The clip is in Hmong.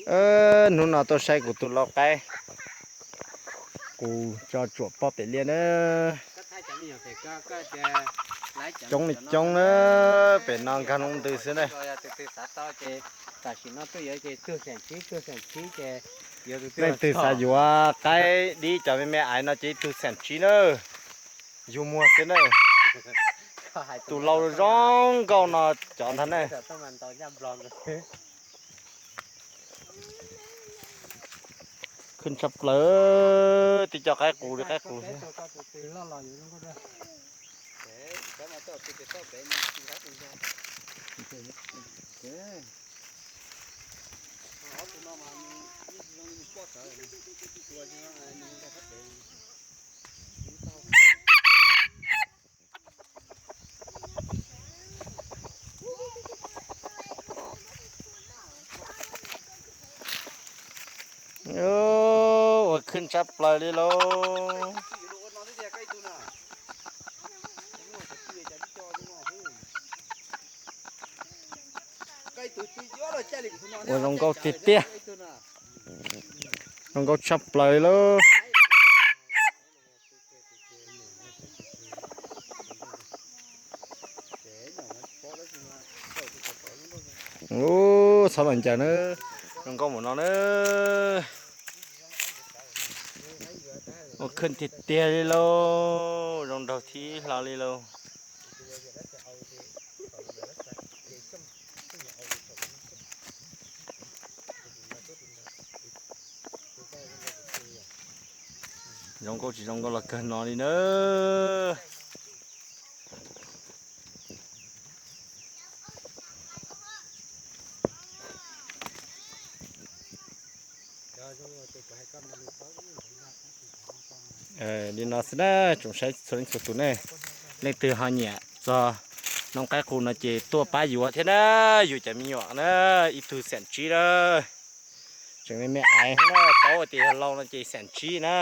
Hnub no tuaj saib kuv tus lau qaib, kuv tso tsuam pob pem liaj na. Coob li coob na, pem no nkag loo ntws xwb na. Leej twg xav yuav qaib dib cov me me aiv no ces ib tug xeem tsib na, yug muag xwb na. Tus lau zoo nkauj no cov ntag na. Khwb tshaj plaws, tib co qaib qus li qaib qus thiab. Ua khwb tshaj plaws li lauj. Ua zoo nkauj tiag tiag, zoo nkauj tshaj plaws li lauj. Ub, txhob los ncaws na, zoo nkauj mus no na. Ua khwb tiag tiag li lauj, zoo nraug thib hlo li lauj. Zoo nkauj tsis zoo nkauj los kawg no li na. Li no xwb na, tsoom saib txhua leej txhua tus ne, leej twg ho nyiam txog noob qaib qus no ces tuaj pab yuav thiab na, yus cov me nyuam na, ib tug xeem tsib na, tseem me me aiv na, paub tias yog lau no ces xeem tsib na.